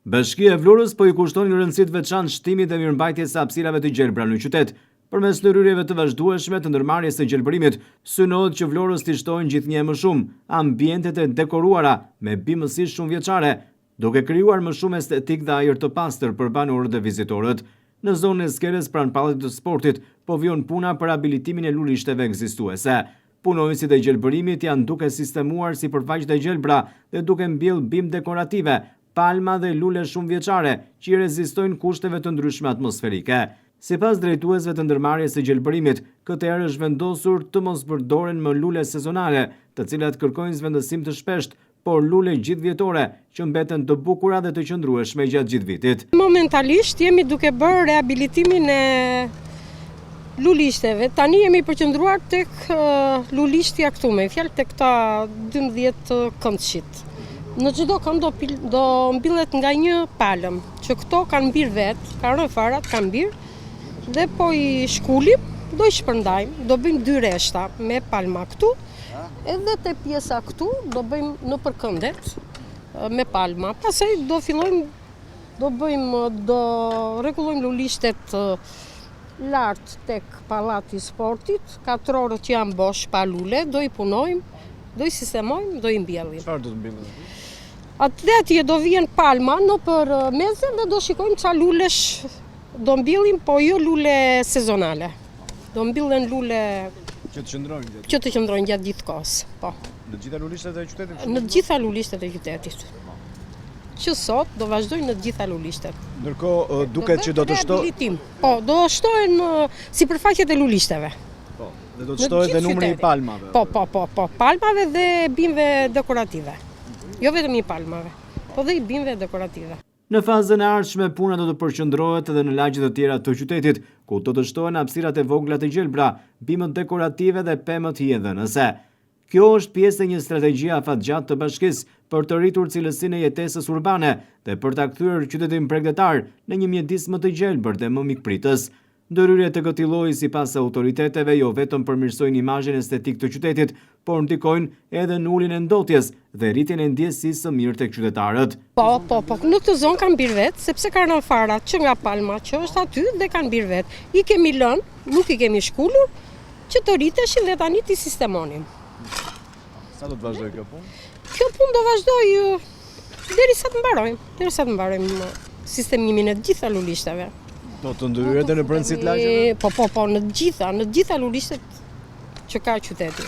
Bashkia e Vlorës po i kushton një rëndësi të veçantë shtimit dhe mirëmbajtjes së hapësirave të gjelbra në qytet. Përmes ndërhyrjeve të vazhdueshme të ndërmarrjes së gjelbërimit, synohet që Vlorës t'i shtohen gjithnjë e më shumë ambientet e dekoruara me bimësi shumëvjeçare, duke krijuar më shumë estetikë dhe ajër të pastër për banorët dhe vizitorët. Në zonën e Skelës pranë Pallatit të Sportit po vijon puna për rehabilitimin e lulishteve ekzistuese. Punonjësit e gjelbërimit janë duke sistemuar sipërfaqet e gjelbra dhe duke mbjellë bimë dekorative, palma dhe lule shumëvjeçare që i rezistojnë kushteve të ndryshme atmosferike. Sipas drejtuesve të ndërmarrjes së gjelbërimit, këtë herë është vendosur të mos përdoren më lule sezonale, të cilat kërkojnë zëvendësim të shpeshtë, por lule gjithëvjetore që mbeten të bukura dhe të qëndrueshme gjatë gjithë vitit. Momentalisht jemi duke bërë rehabilitimin e lulishteve. Tani jemi përqendruar tek lulishtja këtu, me fjalë tek këta 12 këndshit. Në çdo kënd do, do mbillet nga një palëm, që këto kanë mbirë vetë, kanë rënë farat, kanë mbirë, dhe po i shkulim, do i shpërndajmë, do bëjmë dy rreshta me palma këtu, edhe te pjesa këtu do bëjmë nëpër këndet me palma. Pastaj do fillojmë, do bëjmë, do rregullojmë lulishtet lart tek pallati i sportit, katrorët që janë bosh pa lule, do i punojmë, do i sistemojmë, do i mbjellim. Çfarë do të mbillni? Atë dhe atje do vihen palma nëpër meze dhe do shikojmë ça lulesh do mbjellim, po jo lule sezonale. Do mbillen lule që të qëndrojnë gjatë që të qëndrojnë gjatë gjithë kohës, po. Në të gjitha lulishtet e qytetit? Në të gjitha lulishtet e qytetit. Që sot do vazhdojnë në të gjitha lulishtet. Ndërkohë duket që do të shto Po, do shtohen sipërfaqet e lulishteve. Po, dhe do të shtohet dhe numri i palmave. Po, po, po, po, palmave dhe bimëve dekorative. Jo vetëm i palmave, po dhe i bimëve dekorative. Në fazën e ardhshme puna do të përqendrohet edhe në lagje të tjera të qytetit, ku do të shtohen hapësirat e vogla të gjelbra, bimët dekorative dhe pemët hijedhënëse. Kjo është pjesë e një strategjie afatgjatë të bashkisë për të rritur cilësinë e jetesës urbane dhe për ta kthyer qytetin bregdetar në një mjedis më të gjelbër dhe më mikpritës. Ndërhyrje të këtij lloji sipas autoriteteve jo vetëm përmirësojnë imazhin estetik të qytetit, por ndikojnë edhe në uljen e ndotjes dhe rritjen e ndjesisë së mirë tek qytetarët. Po, po, po, në këtë zonë kanë mbirë vetë, sepse kanë rënë farat që nga palma që është aty dhe kanë mbirë vetë. I kemi lënë, nuk i kemi shkulur, që të rriteshin dhe tani t'i sistemonim. Sa do të vazhdojë kjo punë? Kjo punë do vazhdojë derisa të mbarojmë, derisa të mbarojmë sistemimin e të gjitha lulishteve. Do të ndërhyhet edhe në brendësi të lagjeve? Po, po, po, në të gjitha, në të gjitha lulishtet që ka qyteti.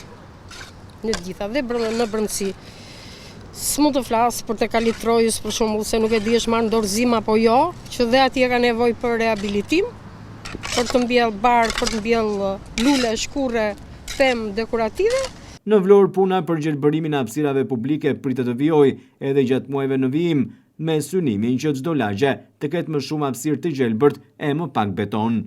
Në të gjitha, dhe brenda në brendësi. S'mund të flas për te Kali i Trojës, për shembull, se nuk e di është marrë në dorëzim apo jo, që dhe atje ka nevojë për rehabilitim, për të mbjellë bar, për të mbjellë lule, shkurre, pemë dekorative. Në Vlorë puna për gjelbërimin e hapësirave publike pritet të vijojë edhe gjatë muajve në vijim, me synimin që çdo lagje të ketë më shumë hapësirë të gjelbërt e më pak beton.